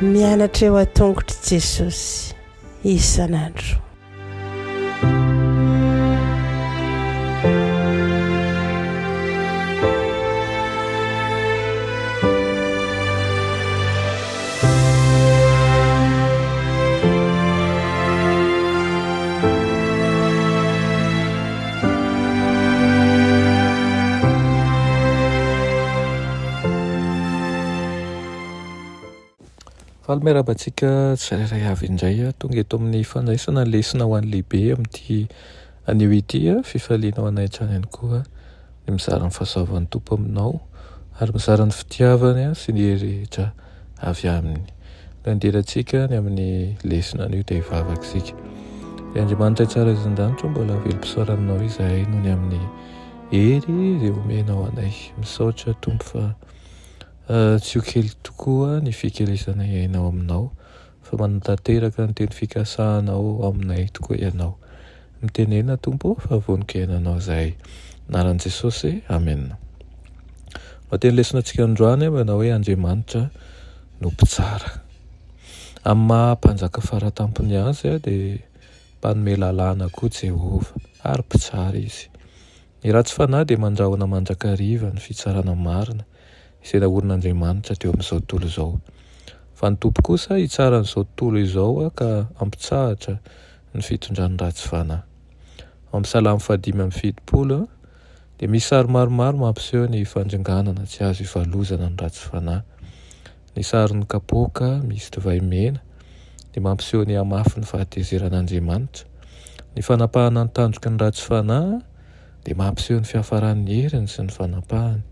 Mianatra eo an-tongotr'i Jesosy isan'andro. Faly miarahaba antsika tsirairay avy indray tonga eto amin'ny fandraisana lesona ho an'ny lehibe amin'ity anio ity. Fifaliana ho anay hatrany ihany koa ny mizara ny fahasoavan'ny Tompo aminao ary mizara ny fitiavany sy ny hery rehetra avy aminy. Nandirantsika ny amin'ny lesona anio dia hivavaka isika. Ry Andriamanitra tsara izay an-danitra, mbola velom-pisaorana aminao izahay noho ny amin'ny hery izay omenao anay. Misaotra Tompo fa eh, tsy ho kely tokoa ny fikelezanay aina ao aminao, fa manatanteraka ny teny fikasanao aminay tokoa ianao. Mitenena Tompo fa vonon-kiainanao izahay. Anaran'i Jesosy, Amena. Lohateny lesona antsika androany manao hoe Andriamanitra no mpitsara. Amin'ny maha mpanjaka faratampony azy dia mpanome lalàna koa Jehovah ary mpitsara izy. Ny ratsy fanahy dia mandrahona mandrakariva ny fitsarana marina izay naorin'Andriamanitra teo amin'izao tontolo izao. Fa ny Tompo kosa hitsara an'izao tontolo izao ka hampitsahatra ny fitondran'ny ratsy fanahy. Ao amin'ny Salamo fahadimy amby 70 dia misy sary maromaro mampiseho ny fandringanana tsy azo ivalozana ny ratsy fanahy. Ny sarin'ny kapoaka misy divay mena dia mampiseho ny hamafin'ny fahatezeran'Andriamanitra. Ny fanapahana ny tandroky ny ratsy fanahy dia mampiseho ny fiafaran'ny heriny sy ny fanapahany,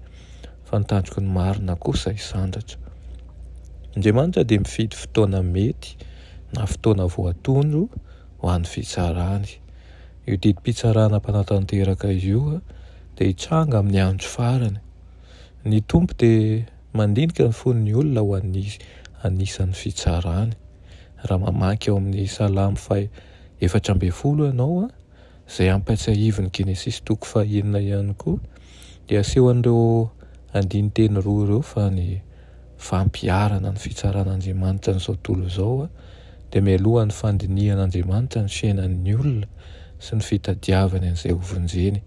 fa ny tandroky ny marina kosa hisandratra. Andriamanitra dia mifidy fotoana mety na fotoana voatondro ho an'ny fitsarany. Io didim-pitsarana mpanatanteraka io dia hitranga amin'ny andro farany. Ny Tompo dia mandinika ny fon'ny olona ho an'ny anisan'ny fitsarany. Raha mamaky ao amin'ny Salamo faha 14 ianao, izay ampatsiahivin'ny Genesisy toko faha enina ihany koa, dia asehon'ireo andinin-teny roa ireo fa ny fampiharana ny fitsaran'Andriamanitra an'izao tontolo izao dia mialoha ny fandinihan'Andriamanitra ny fiainan'ny olona sy ny fitadiavany an'izay hovonjeny.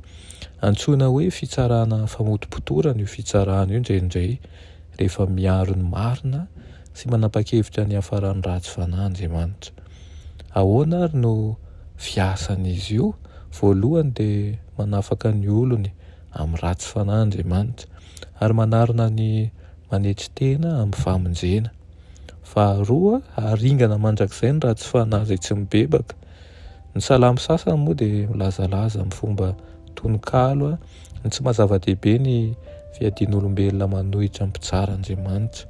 Antsoina hoe fitsarana famotopotorana io fitsarana io indraindray rehefa miaro ny marina sy manapa-kevitra ny hiafaran'ny ratsy fanahy Andriamanitra. Ahoana ary no fiasan'izy io? Voalohany dia manafaka ny olony amin'ny ratsy fanahy Andriamanitra ary manarona ny manetry tena amin'ny famonjena. Faharoa, haringana mandrakizay ny ratsy fanahy izay tsy mibebaka. Ny salamo sasany moa dia milazalaza amin'ny fomba tononkalo ny tsy maha zava-dehibe ny fiadian'olombelona manohitra ny mpitsara Andriamanitra.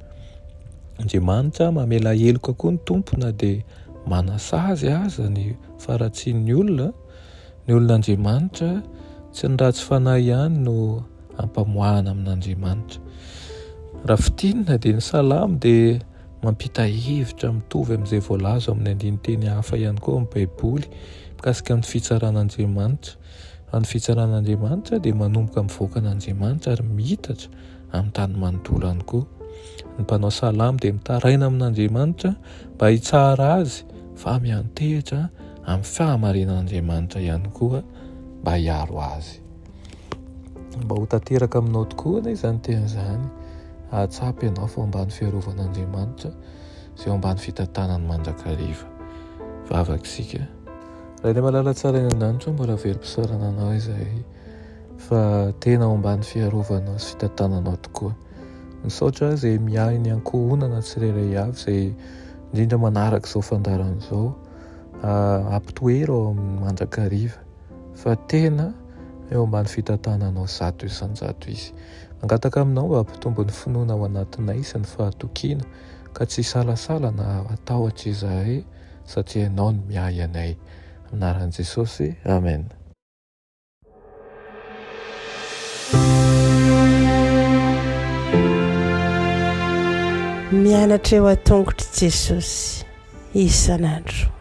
Andriamanitra mamela heloka koa ny Tompo na dia manasazy aza ny faharatsian'ny olona. Ny olon'Andriamanitra, tsy ny ratsy fanahy ihany no ampamoahana amin'Andriamanitra. Raha fintinina dia ny salamo dia mampita hevitra mitovy amin'izay voalaza ao amin'ny andinin-teny hafa ihany koa amin'ny Baiboly mikasika ny fitsaran'Andriamanitra. Fa ny fitsaran'Andriamanitra dia manomboka mivoaka an'Andriamanitra ary miitatra amin'ny tany manontolo ihany koa. Ny mpanao salamo dia mitaraina amin'Andriamanitra mba hitsara azy fa miantehitra amin'ny fahamarinan'Andriamanitra ihany koa mba hiaro azy. Mba ho tanteraka aminao tokoa anie izany teny izany. Hahatsapa ianao fa ao ambany fiarovan'Andriamanitra sy ao ambany fitantanany mandrakariva. Vavaka isika. Rainay malala tsara any an-danitra, mbola velom-pisaorana anao izahay fa tena ao ambany fiarovanao sy fitantananao tokoa. Misaotra izay miahy ny ankohonana tsirairay avy izay indrindra manaraka izao fandaharana izao. Ampitoero ao amin'ny mandrakariva. Fa tena eo ambany fitantananao 100% izy. Mangataka aminao mba hampitombo ny finoana ao anatinay sy ny fahatokiana ka tsy hisalasala na hatahotra izahay satria Ianao no miahy anay. Amin'ny anaran'i Jesosy, Amen. Mianatra eo an-tongotr'i Jesosy isan'andro.